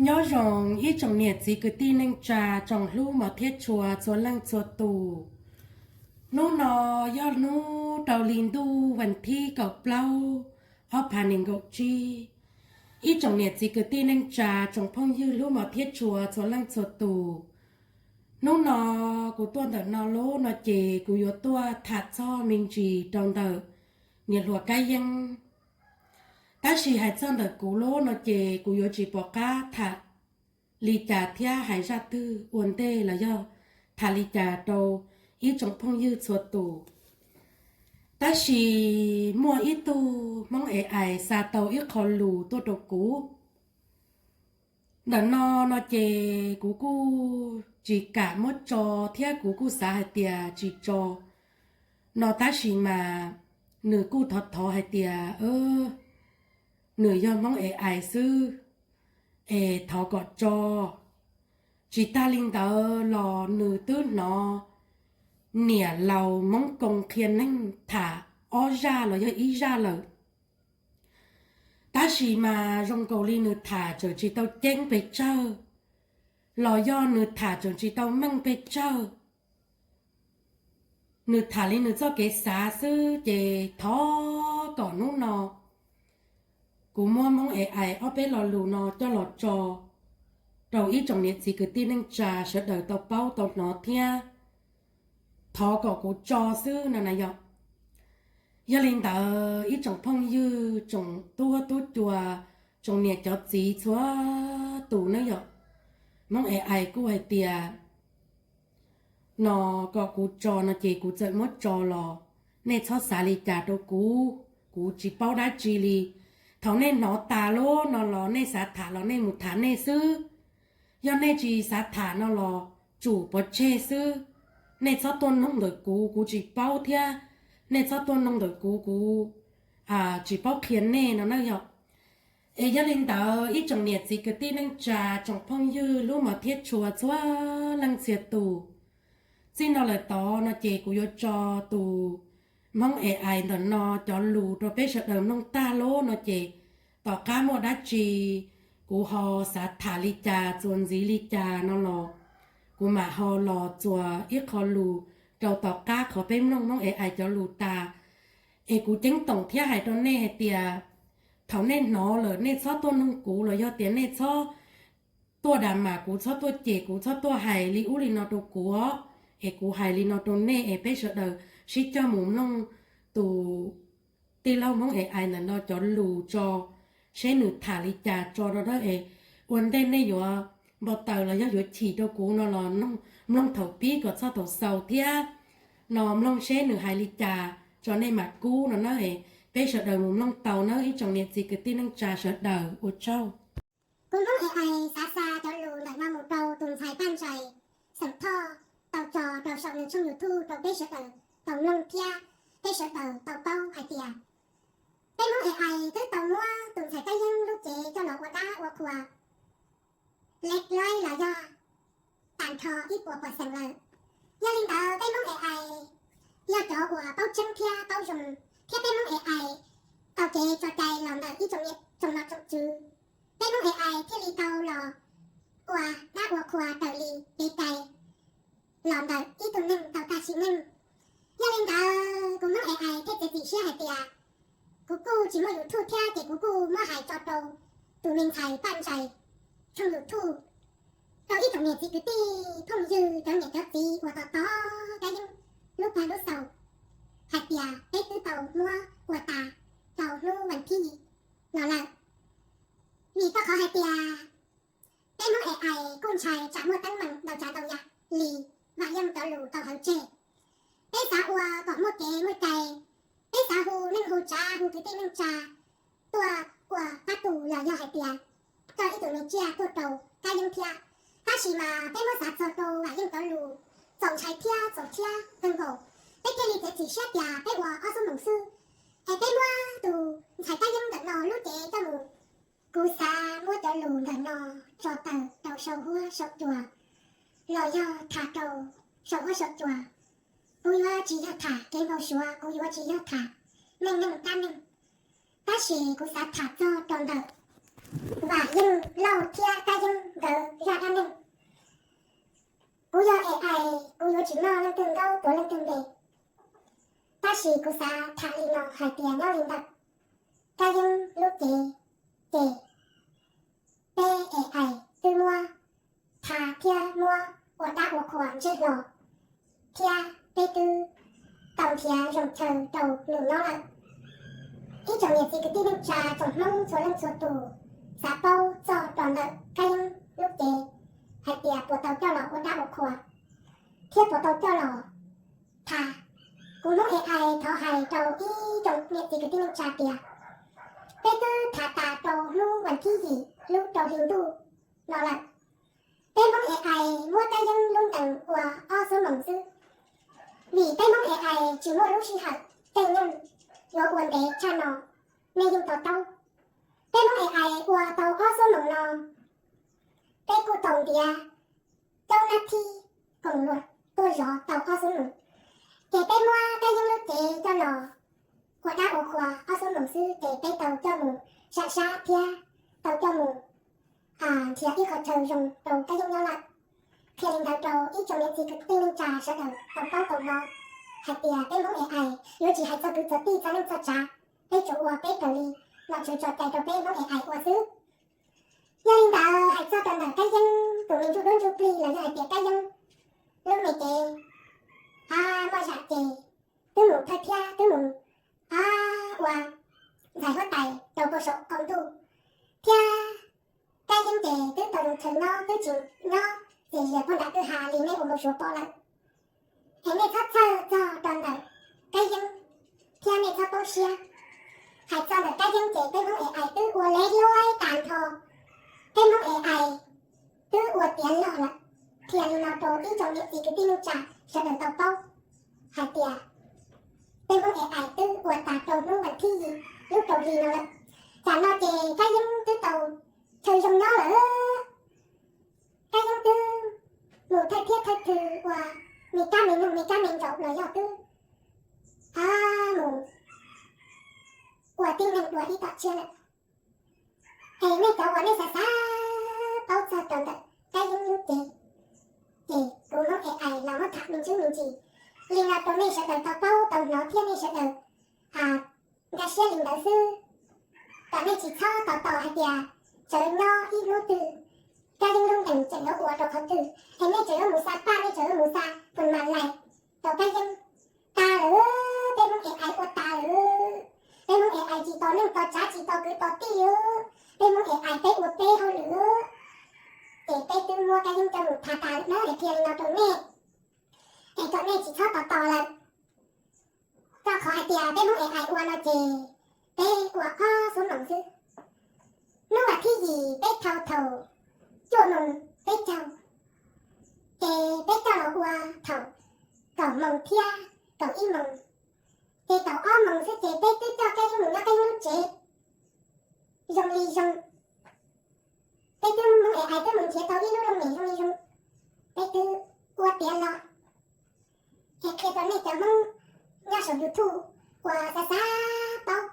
Nyob zoo ib tsoom niam txiv kwv tij neej tsa tsoom hlub mos thiab tshua txhua leej txhua tus. Hnub no yog hnub rau hli ntuj vas thib kaum plaub, ob phav nees nkaum tsib. Ib tsoom niam txiv kwv tij neej tsa tsoom phooj ywg hlub mos thiab tshua txhua leej txhua tus, hnub no kuv tuaj ntawm no lub no ces kuv yuav tuaj tham txog me ntsis rau ntawm niam hluas Kab Yeeb. Tab sis hais txog ntawm kuv lub no ces kuv yuav tsis pom qab tham li cas thiab hais zaj twg ua ntej los yog tham li cas rau ib tsoom phooj ywg txhua tus. Tab sis muaj ib tug Hmoob A I xa tau ib qho lus tuaj rau kuv. Ntawm no no ces kuv kuj tsis kam muab tso thiab kuv kuj xav hais tias tsis tso no, tab sis mas nws kuj thov thov hais tias nws yog Hmoob A I xwb es thov kom tso. Tsis tag li ntawd los nws twb hnov niam laus Hmoob Koo qhia neeg tham ob zaj los yog ib zaj lawm, tab sis mas zoo nkaus li nws tham tseem tsis tau ceeb pes tsawg, los yog nws tham tseem tsis tau meej pes tsawg. Nws tham li nws txoj kev xav xwb, ces thov kom hnub no kuv muab Hmoob A I ob peb lo lus no coj los tso rau ib tsoom niam txiv kwv tij neej tsa sawv daws tau paub tau hnov thiab. Thov kom kuv tso xwb no na yom. Yog li ntawd ib tsoom phooj ywg, tsoom tub huab tub cua, tsoom niam cov txiv txhua tus na yom, Hmoob A I kuj hais tias no kom kuv tso no ces kuv txawm muab tso los. Nej txhob xav li cas rau kuv, kuv tsis paub dab tsi li. Thaum nej hnov tas lub no los nej xav tham los nej mus tham nej xwb. Yog nej tsis xav tham no los tsum pov tseg xwb. Nej txhob tuaj noog ntawm kuv, kuv tsis paub thiab. Nej txhob tuaj noog ntawm kuv, kuv tsis paub qhia nej no na yom. Es yog li ntawd ib tsoom niam txiv kwv tij neej tsa, tsoom phooj ywg hlub mos thiab tshua txhua leej txhia tus, txij no lawm tod no ces kuv yuav tso tus Hmoob A I ntawm no cov lus rau peb sawv daws mloog tag lub no ces tom qab muaj dab tsi kuv ho xav tham li cas txuas ntxiv li cas no los kuv mam ho los txuas ib qho lus rau tom qab qhov peb mloog Hmoob A I cov lus tas. Es kuv ceeb toom thiab hais rau nej hais tias thaum nej hnov lawm nej txhob tuaj noog kuv los yog tias nej txhob tuaj dam mas kuv, txhob tuaj cem kuv, txhob tuaj hais li ub li no rau kuv os. Es kuv hais li no rau nej es peb sawv daws sib coj mus mloog tus tij laug Hmoob A I ntawm no cov lus tso, seb nws tham li cas tso rau dab es ua ntej nej yuav npau taws los yog yuav chim rau kuv no los mloog thaum pib kom txog thaum xaus thiab no mloog seb nws hais li cas tso nej mam kub no na. Es peb sawv daws mus mloog tau na ib tsoom niam txiv kwv tij neej tsa sawv daws, ua tsaug. Kuv Hmoob A I xav xa cov lus ntawm no mus rau tus ntxhais Paj Ntsais xeem Thoj tau tso rau saum nws tshooj YouTube rau peb sawv daws tau mloog thiab peb sawv daws tau paub hais tias peb Hmoob A I twb tau muab tus ntxhais Kab Yeeb lub cev coj los ua dab ua qhua leb loib los yog tag nrho ib puas pawg xeem lawm. Yog li ntawd peb Hmoob A I yog cov uas paub tseeb thiab paub zoo, thiab peb Hmoob A I tau kev tso cai los ntawm ib tsoom niam tsoom nom tsoom tswv, peb Hmoob A I thiaj li tau los ua dab ua qhua raws li kev cai los ntawm ib tug neeg tau tag sim neej. Yog li ntawd kuv Hmoob A I thiaj txiav txim siab hais tias kuv kuj tsis muaj YouTube thiab ces kuv kuj muab hais tso rau tus me ntxhais Paj Ntsais tshooj YouTube rau ib tsoom niam txiv kwv tij phooj ywg cov niam cov txiv uas tos tos Kab Yeeb lub pag lub xaus hais tias peb twb tau muab ua tas rau hnub vas thib no lawm. Vim rau qhov hais tias peb Hmoob A I kuj ntshai tsam muaj teeb meem ntau tsav ntau yam li Vam Yeej cov lus tau hawv tseg. Peb xav ua kom muaj kev muaj cai, peb xav hu neej hu tsav hu kwv tij neej tsa tuaj ua qab tu los yog hais tias coj ib tug me tsiaj tuaj rau Kab Yeeb thiab. Tab sis mas peb muab xav txog rau Vam Yeej cov lus txaus ntshai thiab txaus rhiab kawg nkaus, peb thiaj li txiav txim siab tias peb ua ob xuab moos xwb es peb muab tus ntxhais Kab Yeeb ntawm no lub cev coj mus. Kuv xav muab cov lus ntawm no tso tawm rau saum huab saum cua los yog tham rau saum huab saum cua. Kuv yuav tsis yog tham kev npau suav, kuv yuav tsis yog tham neej neeg kab neeg, tab sis kuv xav tham txog rau ntawm Vam Yeej Lauj thiab Kab Yeeb Tsis noj leej twg nkaub tuav leej twg npe. Tab sis kuv xav tham li no hais tias nyob li ntawm Kab Yeeb lub cev, ces peb A I twb muab tha thiab muab ua dab ua qhua ntsej hlo, thiab peb twb tau nrhiav zoo chaw rau nws nyob lawm. Ib tsoom niam txiv kwv tij neej tsa tsoom Hmoob txhua leej txhua tus xav paub txog rau ntawm Kab Yeeb lub cev hais tias puas tau coj los ua dab ua qhua thiab puas tau coj los tha. Kuv Hmoob A I thov hais rau ib tsoom niam txiv kwv tij neej tsa tias peb twb tha tas rau hnub vas thib yim lub rau hli ntuj no lawm. Peb Hmoob A I muab Kab Yeeb lub ntees ua ob xuab moos xwb, vim peb Hmoob A I tsis muaj lub sij hawm tej neeg yuav ua ntev tshaj no, nej yeej to taub. Peb Hmoob A I ua tau ob xuab moos no, peb kuj tau ntiav coob nab thib koom luam tuaj zov tau ob xuab moos. Ces peb muab Kab Yeeb lub cev coj los ua dab ua qhua ob xuab moos xwb ces peb tau coj mus sam sab thiab tau coj mus nrhiav ib qho chaw zoo rau Kab Yeeb nyob lawm. Qhia li ntawd rau ib tsoom niam txiv kwv tij neej tsa sawv daws tau paub tau hnov hais tias peb Hmoob A I yuav tsis hais txog kwv txog tij txog neej txog tsav, peb tsuas ua peb raws li nom tswv tso cai rau peb Hmoob A I ua xwb. Yog li ntawd hais txog rau ntawm Kab Yeeb tus me ntsuj duab ntsuj plig los yog hais tias Kab Yeeb lub me cev, a, muaj zam ces twb mus thawj thiab twb mus, a, ua ntxhais huab tais rau pem saum qaum ntuj thiab. Kab Yeeb ces twb tau zoo chaw nyob twb tsis nyob txias zias pog nram kwj ha li nej ua npau suav pom lawm. Es nej txhob txhawj txog rau ntawm Kab Yeeb thiab nej txhob poob siab. Hais txog ntawm Kab Yeeb ces peb Hmoob A I twb ua lev luaib tas nrho, peb Hmoob A I twb ua tiav log lawm. Qhia li no rau ib tsoom niam txiv kwv tij neej tsa sawv daws tau paub hais tias peb Hmoob A I twb ua tas rau hnub vas thib yim lub rau hli no lawm. Tsam no ces Kab Yeeb twb tau chaw zoo nyob lawm. Kab Yeeb twb mus thawj thiab thawj thw ua me kab me noog me kab me ntsaum los yog twb, a, mus ua tib neeg dua ib tom tshiab lawm. Es nej cov uas nej xav xav paub txog rau ntawm Kab Yeeb lub cev, ces kuv Hmoob A I los muab tham me ntsis me ntsis li no rau nej sawv daws tau paub tau hnov thiab nej sawv daws nkag siab li ntawd xwb. Kom nej tsis txhob tos tos hais tias tsawv nyob ib hnub twg Kab Yeeb lub ntees tseem yuav ua rau qhov twg es nej tseem yuav mus xa paj, nej tseem yuav mus xa pus mas lais rau Kab Yeeb. Tas lawm, peb Hmoob A I ua tas lawm. Peb Hmoob A I tsis tos neej tos tsav tsis tos kwv tos tij li. Peb Hmoob A I peb ua peb hauj lwm. Ces peb twb muab Kab Yeeb coj mus tha tas lawm na, es qhia li no rau nej. Es kom nej tsis txhob tos tos lawm. Rau qhov hais tias peb Hmoob A I ua no ces peb ua ob xuab moos xwb. Hnub vas thib yim peb thau thaum cuaj moos peb caug, ces peb coj los ua thaum kaum moos thiab kaum ib moos. Ces thaum ob moos xwb ces peb twb coj Kab Yeeb mus nyob Kab Yeeb lub tsev zoo li zoo. Peb twb Hmoob A I twb mus nrhiav tau ib lub looj mem zoo li zoo, peb twb ua tiav los. Es qhia rau nej cov Hmoob nyob saum YouTube uas xav xav paub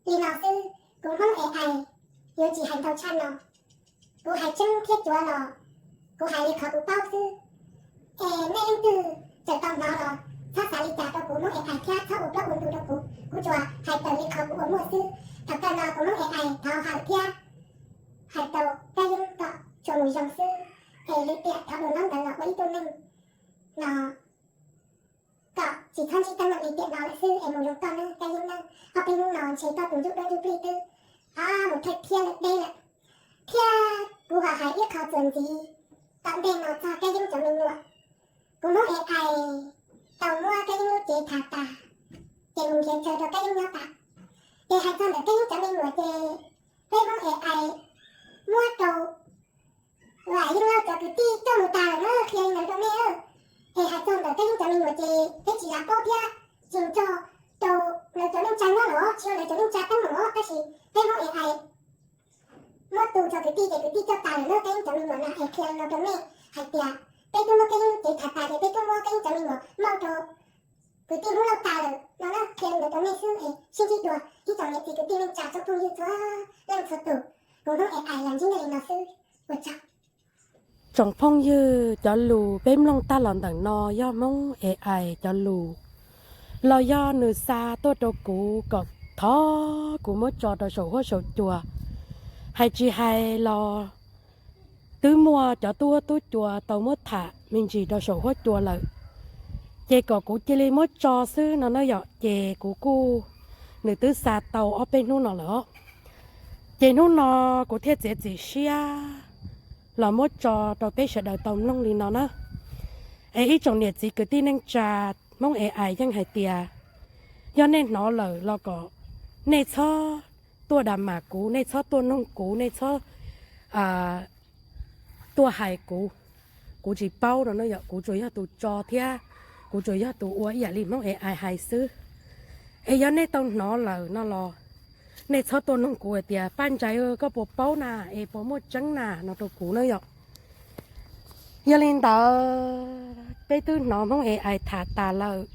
li no xwb, kuv Hmoob A I yuav tsis hais ntau tshaj no. Kuv hais tseeb thiab cuav los kuv hais li qhov kuv paub xwb. Es nej leej twg tseem tau hnov los txhob xav li cas rau kuv Hmoob A I thiab txhob ua plaub ua ntug rau kuv, kuv tsuas hais raws li qhov kuv ua muaj xwb. Thaum kawg no kuv Hmoob A I thov hawm thiab hais rau Kab Yeeb kom tsuas mus zoo xwb, es li tiam thov dua ntaub ntawv los ua ib tug neeg no kom tsis txhob ntsib teeb meem li tiam no lawm xwb es mus zoo koj nawb Kab Yeeb nawb. Ob peb hnub no ntshe koj tus ntsuj duab ntsuj plig twb mus thawj thiab lawm deb lawm, thiab kuv ho hais ib qho txuas ntxiv tom ntej no txog Kab Yeeb cov me nyuam. Kuv Hmoob A I tau muab Kab Yeeb lub cev tha tas, ces mus nrhiav chaw rau Kab Yeeb nyob tas. Ces hais txog ntawm Kab Yeeb cov me nyuam ces peb Hmoob A I muab rau Vam Yeej Lauj cov kwv tij coj mus tas lawm na, qhia li ntawd rau nej. Es hais txog ntawm Kab Yeeb cov me nyuam ces peb tsis lav paub thiab tsis nco rau lawv cov neej tsa nyob los tsis yog lawv cov neej tsa teeb meem os, tab sis peb Hmoob A I muab tu txog kwv tij ces kwv tij coj tas lawm na. Kab Yeeb cov me nyuam no es qhia li no rau nej hais tias peb twb muab Kab Yeeb lub cev tha tas ces peb twb muab Kab Yeeb cov me nyuam muab rau kwv tij Hmoob Lauj tas lawm no na. Qhia li ntawd rau nej xwb es sib ntsib dua ib tsoom niam txiv kwv tij neej tsa tsoom phooj ywg txhua leej txhua tus. Kuv Hmoob A I los ntsib nej li no xwb, ua tsaug. Tsoom phooj ywg, cov lus peb mloog tag los ntawm no yog Hmoob AI cov lus, los yog nws xa tuaj rau kuv kom thov kuv muab tso rau saum huab saum cua. Hais tsis hais los twb muaj cov tub huab tub cua tau muab tham me ntsis rau saum huab cua lawm, ces kom kuv cia li muab tso xwb no na yom. Ces kuv kuj, nws twb xa tau ob peb hnub no lawm os. Ces hnub no kuv thiaj txiav txim siab los muab tso rau peb sawv daws tau mloog li no na. Es ib tsoom niam txiv kwv tij neej tsa, Hmoob AI yeej hais tias yog nej hnov lawm los kom nej txhob tuaj da mas kuv, nej txhob tuaj noog kuv, nej txhob tuaj hais kuv. Kuv tsis paub no na yom, kuv tsuas yog tus tso thiab kuv tsuas yog tus ua ib yam li Hmoob AI hais xwb. Es yog nej tau hnov lawm no los nej txhob tuaj noog kuv hais tias Paj Ntsais, koj puas paub na, es puas muaj tseeb na no rau kuv na yom. Yog li ntawd peb twb hnov Hmoob AI tham tas lawm,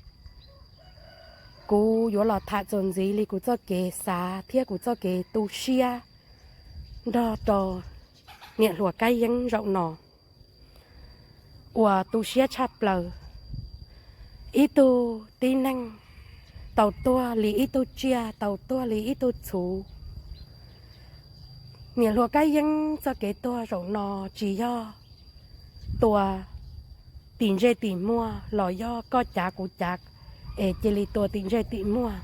kuv yuav los tham txuas ntxiv li kuv txoj kev xav thiab kuv txoj kev tu siab nrog rau niam hluas Kab Yeeb zaum no uas tu siab tshaj plaws. Ib tug tib neeg tau tuag li ib tug tsiaj, tau tuag li ib tug txhuv. Niam hluas Kab Yeeb txoj kev tuag zaum no tsis yog tua tim ntsej tim muag los yog koj cav kuv cav es cia li tua tim ntsej tim muag.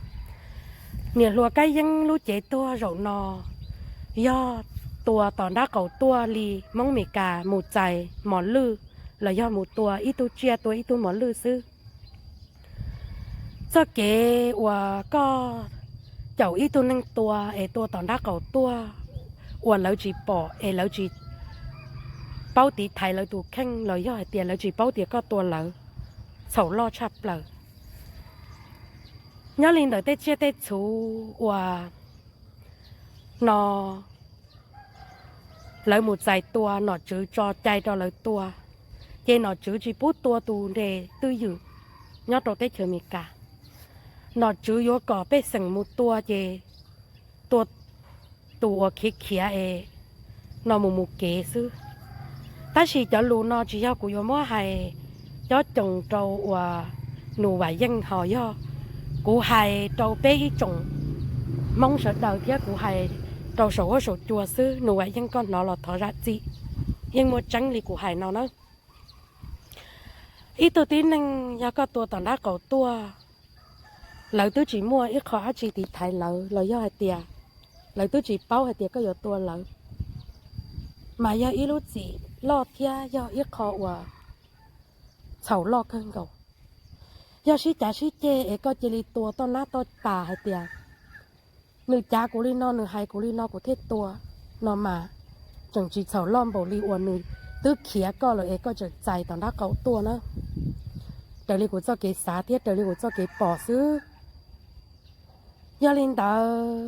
Niam hluas Kab Yeeb lub cev tuag zaum no yog tua tom nrab qaum tuaj li Hmoob Mes Kas mus txais mos lwj los yog mus tua ib tug tsiaj tua ib tug mos lwj xwb. Txoj kev uas koj caum ib tug neeg tua es tua tom nrab qaum tuaj uas lawv tsis pom es lawv tsis paub tiv thaiv lawv tus kheej los yog hais tias lawv tsis paub tias koj tua lawv, txhaum loj tshaj plaws. Nyob li ntawm tej tsiaj tej txhuv uas no lawv mus txais tua, nom tswv tso cai rau lawv tua, ces nom tswv tsis pub tua tus nres twj ywm nyob rau teb chaws Amelikas. Nom tswv yuav kom pej xeem mus tua ces tua tus uas khiav khiav es no mus mus kev xwb. Tab sis cov lus no tsis yog kuv yuav muab hais cob coos rau uas Nus Vam Yeej, ho yog kuv hais rau peb ib tsoom Hmoob sawv daws thiab kuv hais rau saum huab saum cua xwb. Nus Vam Yeej, koj hnov los thov zam txim, yeej muaj tseeb li kuv hais no na. Ib tug tib neeg yog koj tua tom nrab qaum tuaj, lawv twb tsis muaj ib qho dab tsi tiv thaiv lawv los yog hais tias lawv twb tsis paub hais tias koj yuav tua lawv, mas yog ib lub txim loj thiab yog ib qho uas txhaum loj kawg nkaus. Yog sib cav sib ceg es koj cia li tua toj nab toj tas hais tias nws cav kuv li no, nws hais kuv li no kuv thiaj tua no mas tseem tsis txhaum loj npaum li uas nws twb khiav koj lawm es koj tseem txais tom nrab qaum tuaj na. Raws li kuv txoj kev xav thiab raws li kuv txoj kev pom xwb. Yog li ntawd,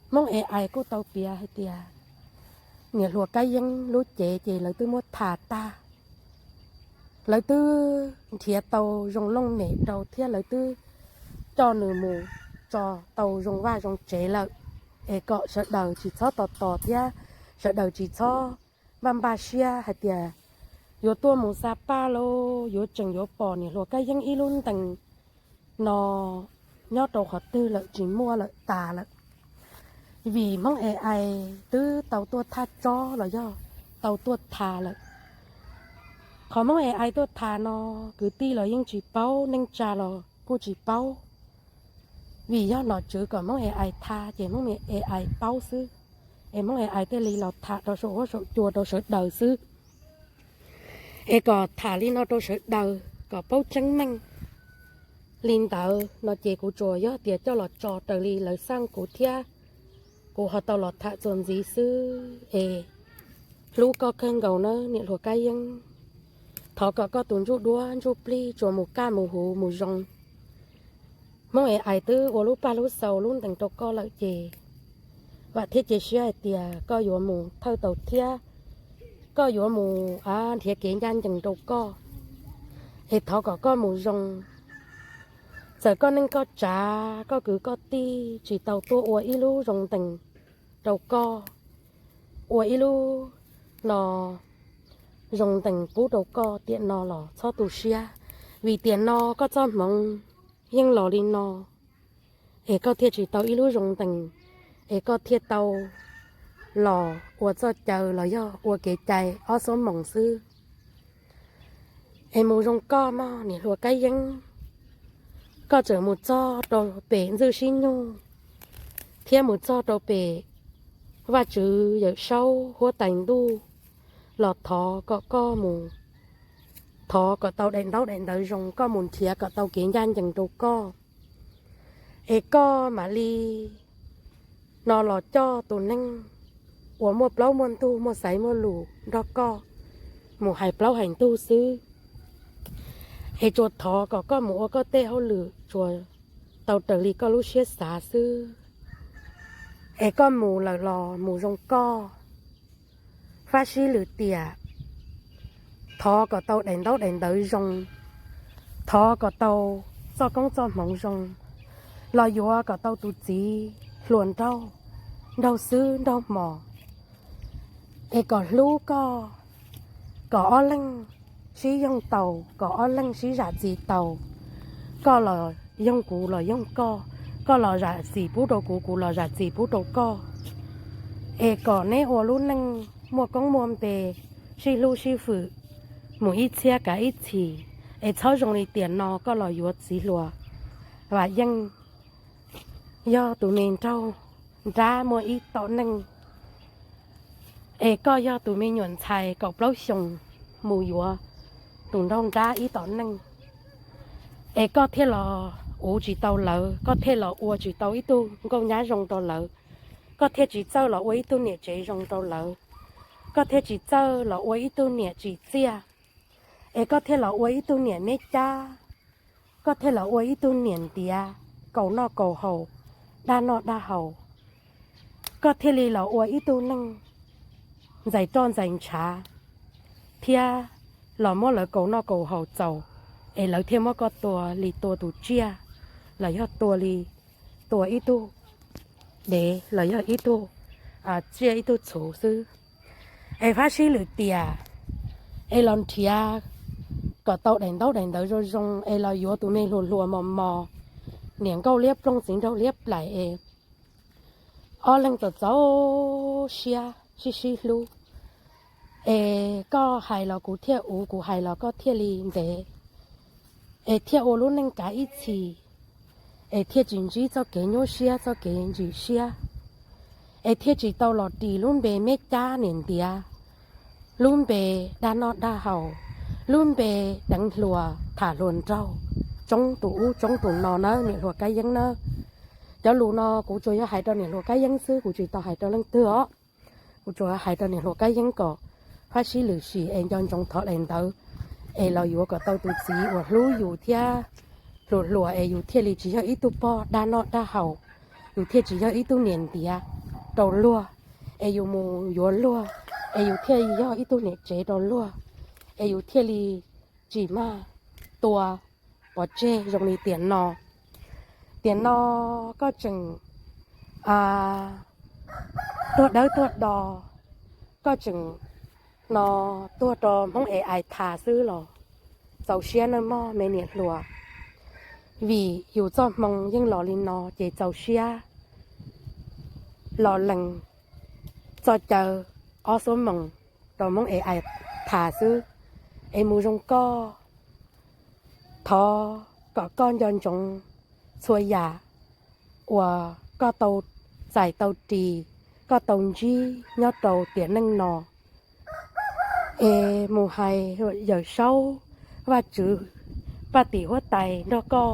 Hmoob AI kuj tau piav hais tias niam hluas Kab Yeeb lub cev ces lawv twb muab tha tag, lawv twb nrhiav tau zoo looj mem rau thiab lawv twb coj nws mus tso tau zoo vaj zoo tsev lawm, es kom sawv daws tsis txhob tos tos thiab sawv daws tsis txhob npaj npaj siab hais tias yuav tuaj mus xa paj los yuav tseem yuav pom niam hluas Kab Yeeb ib lub ntees no nyob rau qhov twg lawm, tsis muaj lawm, tas lawm. Vim Hmoob AI twb tau tuaj thaj tsob los yog tau tuaj tha lawm. Qhov Hmoob AI tuaj tha no, kwv tij los yeej tsis paub, neej tsa los kuj tsis paub. Vim yog nom tswv kom Hmoob AI tha ces Hmoob AI paub xwb, es Hmoob AI thiaj li los tham rau saum huab saum cua rau sawv daws xwb, es kom tham li no rau sawv daws kom paub tseeb meej. Li ntawd no ces kuv tsuas yog tias coj los tso raws li lawv xaj kuv thiab kuv ho tau los tham txuas ntxiv xwb es hlub koj kawg nkaus na niam hluas Kab Yeeb. Thov kom koj tus ntsuj duab ntsuj plig tsuas mus kaj mus huv mus zoo. Hmoob AI twb ua lub paj lub xaus lub ntees rau koj lawm ces vam thiab cia siab hais tias koj yuav mus thawj tau thiab koj yuav mus nrhiav kev ncaj ncees rau koj, es thov kom koj mus zoo. Txawm koj neej koj tsav koj kwv koj tij tsis tau tuaj ua ib lub zoo ntees rau koj, ua ib lub no zoo ntees pub rau koj tiam no los txhob tu siab, vim tiam no koj txoj hmoov yeej los li no, es koj thiaj tsis tau ib lub zoo ntees, es koj thiaj tau los ua txoj caw los yog ua kev cai ob xuab moos xwb. Es mus zoo koj mog niam hluas Kab Yeeb, koj tseem mus txog rau pem Ntxwj Sib Nyug thiab mus txog rau pem Vaj Tswv Yawm Saub huab tais ntuj los thov kom koj mus, thov kom tau daim ntaub daim ntawv zoo, koj mus nrhiav kom tau kev ncaj ncees rau koj, es koj mam li no los coj tus neeg uas muaj plaub muaj ntug muaj xaiv muaj lus nrog koj mus hais plaub hais ntug xwb. Es tsuas thov kom koj mus ua koj tej hauj lwm tsuas tau raws li koj lub siab xav xwb. Es koj mus lawm los mus zoo koj, fab sib lwm tiam, thov kom tau daim ntaub daim ntawv zoo, thov kom tau txoj koob txoj hmoov zoo, los yuav kom tau tus txiv hluas nraug, nraug xwb nraug hmos, es kom hlub koj, kom ob leeg sib yoog tau, kom ob leeg sib zam txim tau, koj los yoog kuv los yoog koj, koj los zam txim pub rau kuv, kuv los zam txim pub rau koj, es kom neb ua lub neej muaj koob muaj npe, sib hlub sib fwm mus ib txhiab kav ib txhis, es txhob zoo li tiam no koj los yuav txiv hluas Vam Yeej yog tus me nraug nrab muaj ib tom neej, es koj yog tus me nyuam ntxhais kaum plaub xyoos mus yuav tus nraug nrab ib tom neej, es koj thiaj los uv tsis tau lawv, koj thiaj los ua tsis tau ib tug nkauj nyab zoo rau lawv, koj thiaj tsis txawj los ua ib tug niam tsev zoo rau lawv, koj thiaj tsis txawj los ua ib tug niam tsim txiaj, es koj thiaj los ua ib tug niam meb cab, koj thiaj los ua ib tug niam ntiav, kaus noj kaus haus, dag noj dag haus, koj thiaj li los ua ib tug neeg ntxais roj ntxais ntshav, thiab los muab lawv kaus noj kaus haus txaus, es lawv thiaj muab koj tua li tua tus tsiaj, los yog tua li tua ib tug dev los yog ib tug tsiaj ib tug txhuv xwb. Es fab sib lwm tiam, es los nrhiav kom tau daim ntaub daim ntawv zoo zoo, es los yuav tus me hluas hluas mos mos, niam nkauj liab ploog txiv nraug liab plaim es ob leeg txaus txaus siab sib sib hlub, es koj hais los kuv thiaj uv, kuv hais los koj thiaj li ntev, es thiaj ua lub neej kav ib txhis, es thiaj tsis ntsib txoj kev nyuaj siab txoj kev ntsim siab, es thiaj tsis tau los ris lub npe meb cab niam ntiav, lub npe dag noj dag haus, lub npe deev hluas tham hluas nraug, tsoob tus ub tsoob tus no nawb niam hluas Kab Yeeb nawb. Cov lus no kuv tsuas yog hais rau niam hluas Kab Yeeb xwb, kuv tsis tau hais rau leej twg os. Kuv tsuas hais rau niam hluas Kab Yeeb kom fab sib lwm sim es nco ntsoov thov daim ntawv, es los yuav kom tau tus txiv uas hlub yus thiab hluas hluas, es yus thiaj li tsis yog ib tug pog dag noj dag haus, yus thiaj tsis yog ib tug niam ntiav rau luag, es yus mus yuav luag, es yus thiaj yog ib tug niam tsev rau luag, es yus thiaj li tsis mag tua pov tseg zoo li tiam no. Tiam no koj tseem tuag dawb tuag do, koj tseem no tuag rau Hmoob es ais thas xwb los txaus siab nawb mog me niam hluas, vim yus txoj hmoo yeej los li no ces txaus siab los lees txoj caw ob xuab moos rau Hmoob es ais thas xwb. Es mus zoo koj, thov kom koj nco ntsoov txhua yam uas koj tau txais tau ris, koj tau ntsib nyob rau tiam neej no. Es mus hais Yawm Saub, Vajtswv, Paj Tim Huab Tais nrog koj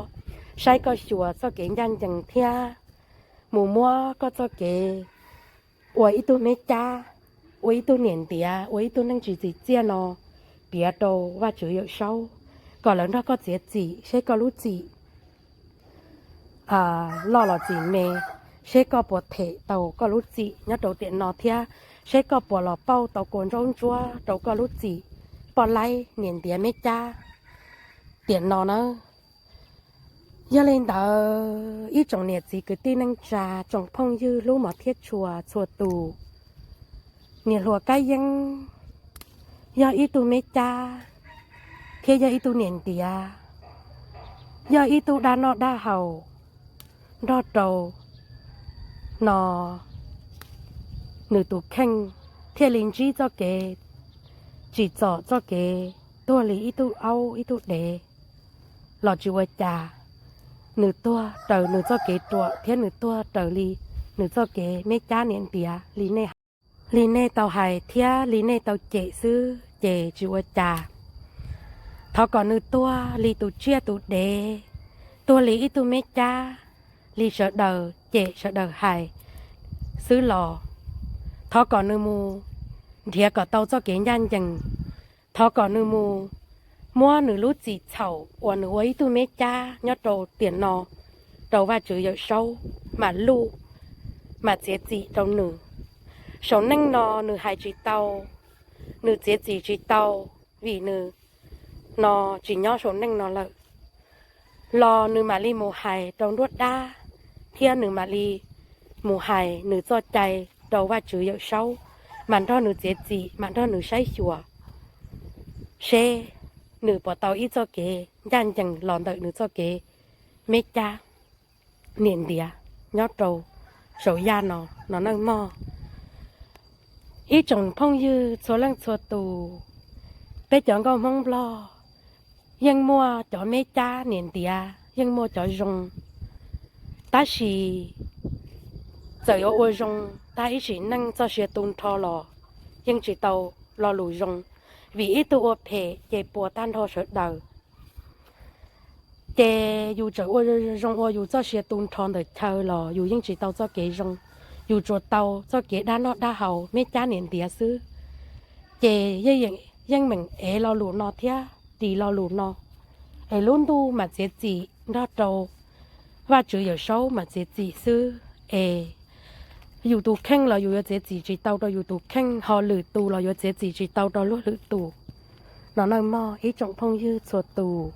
saib koj xyuas txoj kev ncaj ncees thiab mus muab koj txoj kev ua ib tug meb cab, ua ib tug niam ntiav, ua ib tug neej tsis txim txiaj no piav rau Vajtswv Yawm Saub, kom lawv nrog koj txiav txim seb koj lub txim loj los txim me, seb koj puas them tau koj lub txim nyob rau tiam no thiab seb koj puas los pauj tau kua ntsaub ntsuab rau koj lub txim poj laib niam ntiav meb cab tiam no nawb. Yog li ntawd ib tsoom niam txiv kwv tij neej tsa, tsoom phooj ywg hlub mos thiab tshua txhua tus, niam hluas Kab Yeeb yog ib tug me cab thiab yog ib tug niam ntiav, yog ib tug dab noj dab haus nrog rau no nws tus kheej thiaj li ntsib txoj kev tsim txom txoj kev tuag li ib tug aub ib tug dev los tsis ua cas. Nws tuag raws nws txoj kev ruam thiab nws tuag raws li nws txoj kev me cab niam ntiav li nej, li nej tau hais thiab li nej tau cem xwb ces tsis ua cas. Thov kom nws tuag li tus tsiaj tus dev, tuag li ib tug me cab, li sawv daws cem sawv daws hais xwb los thov kom nws mus nrhiav kom tau txoj kev ncaj ncees. Thov kom nws mus muab nws lub txim txhaum uas nws ua ib tug me cab nyob rau tiam no rau Vajtswv Yawm Saub mam luj, mam txiav txim rau nws. Saum neej no nws hais tsis tau, nws txiav txim tsis tau, vim nws no tsis nyob saum neej no lawm, los nws mam li mus hais rau nruab dab, thiab nws mam li mus hais nws txoj cai rau Vajtswv Yawm Saub, mam nrog nws txiav txim, mam nrog nws saib xyuas seb nws puas tau ib txoj kev ncaj ncees los ntawm nws txoj kev me cab niam ntiav nyob rau saum yaj no no nawj mog. Ib tsoom phooj ywg txhua leej txhua tus, peb cov nkauj Hmoob Nplog yeej muaj cov me cab niam ntiav, yeej muaj cov zoo, tab sis txawm yuav ua zoo tag ib sim neej txoj sia tu nrho los yeej tsis tau lo lus zoo, vim ib tug ua phem ces puas tag nrho sawv daws. Ces yus tseem ua zoo ua yus txoj sia tu nrho ntawm chaw los yus yeej tsis tau txoj kev zoo, yus tsuas tau txoj kev dab noj dab haus me cab niam ntiav xwb. Ces yeej meem ev lo lus no thiab ris lo lus no, es lub ntuj mam txiav txim nrog rau Vajtswv Yawm Saub mam txiav txim xwb. Es yus tus kheej los yus yuav txiav txim tsis tau rau yus tus kheej, ho lwm tus los yuav txiav txim tsis tau rau luag lwm tus no nawj mog ib tsoom phooj ywg txhua tus.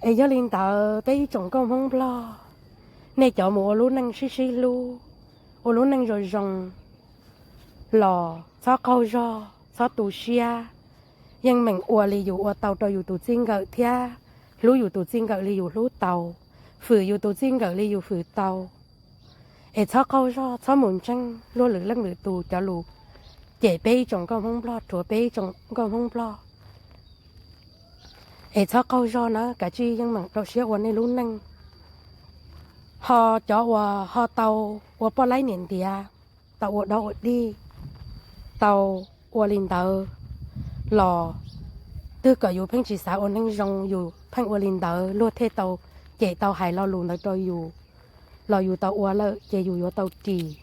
Es yog li ntawd peb ib tsoom nkauj Hmoob Nplog, nej cov mus ua lub neej sib sib hlub, ua lub neej zoo zoo los txhob qaug zog, txhob tu siab, yeej meem ua li yus ua tau rau yus tus txij nkawm thiab hlub yus tus txij nkawm li yus hlub tau, fwm yus tus txij nkawm li yus fwm tau. Es txhob qaug zog, txhob mus ntseeg luag lwm leej lwm tus cov lus cem peb ib tsoom nkauj Hmoob Nplog, rhuav peb ib tsoom nkauj Hmoob Nplog. Es txhob qaug zog nawb, kav tsij yeej meem rau siab ua nej lub neej. Ho cov uas ho tau ua poj laib niam ntiav, tau ua dog ua dig, tau ua li ntawd los twb kom yus pheej tsis xav ua neeg zoo, yus pheej ua li ntawd luag thiaj tau cem tau hais lo lus ntawd rau yus. Los yus tau ua lawm ces yus yuav tau ris,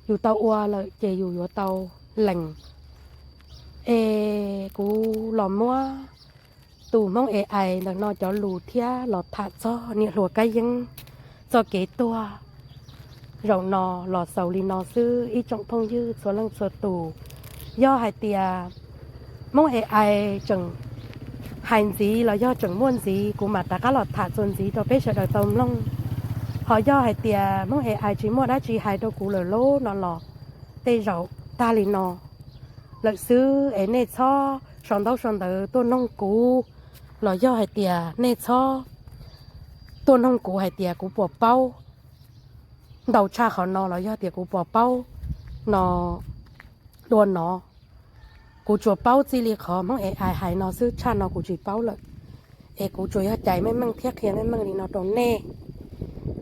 yus tau ua lawm ces yus yuav tau lees. Es kuv los muab tus Hmoob AI ntawm no cov lus thiab los tham txog niam hluas Kab Yeeb txoj kev tuag zaum no los xaus li no xwb ib tsoom phooj ywg txhua leej txhua tus. Yog hais tias Hmoob AI tseem hais ntxiv los yog tseem muaj ntxiv, kuv mam rov qab los tham txuas ntxiv rau peb sawv daws tau mloog. Ho yog hais tias Hmoob AI tsis muaj dab tsi hais rau kuv lawm lauj no los tej zaum tag li no lawm xwb. Es nej txhob sau ntaub sau ntawv tuaj noog kuv, los yog hais tias nej txhob tuaj noog kuv hais tias kuv puas paub ntau tshaj qhov no los yog tias kuv puas paub no dua no. Kuv tsuas paub txij li qhov Hmoob AI hais no xwb, tshaj no kuv tsis paub lawm. Es kuv tsuas yog cais meej meej thiab qhia meej meej li no rau nej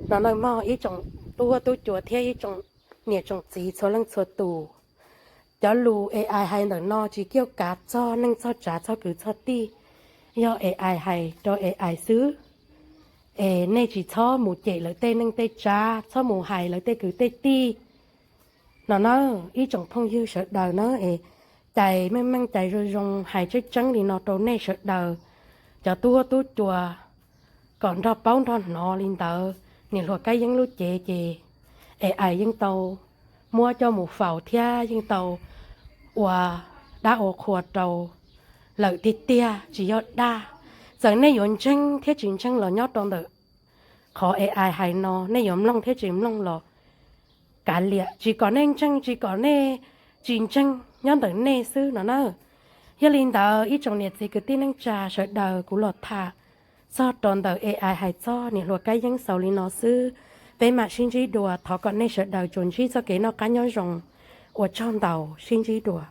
no nawj mog ib tsoom tub huab tub cua thiab ib tsoom niam tsoom txiv txhua leej txhua tus. Cov lus AI hais ntawm no tsis kij kav txog neej txog tsav txog kwv txog tij, yog AI hais rau AI xwb. Es nej tsis txhob mus cem lawv tej neej tej tsav, txhob mus hais lawv tej kwv tej tij no na ib tsoom phooj ywg sawv daws na. Es cais meej meej cais zoo zoo hais tseeb tseeb li no rau nej sawv daws cov tub huab tub cua kom nrog paub nrog hnov li ntawd. Niam hluas Kab Yeeb lub cev ces AI yeej tau muab coj mus faus thiab yeej tau ua dab ua qhua rau lawm tiag tiag tsis yog dag. Txawm nej yuav ntseeg thiab tsis ntseeg los nyob rau ntawm qhov AI hais no, nej yuav mloog thiab tsis mloog los kav liam, tsis kom nej ntseeg tsis kom nej tsis ntseeg nyob ntawm nej xwb no na. Yog li ntawd ib tsoom niam txiv kwv tij neej tsa sawv daws, kuv los tham txog rau ntawm A I hais txog niam hluas Kab Yeeb xaus li no xwb. Peb mam sib ntsib dua, thov kom nej sawv daws tsuas ntsib txoj kev noj qab nyob zoo. Ua tsaug ntau, sib ntsib dua.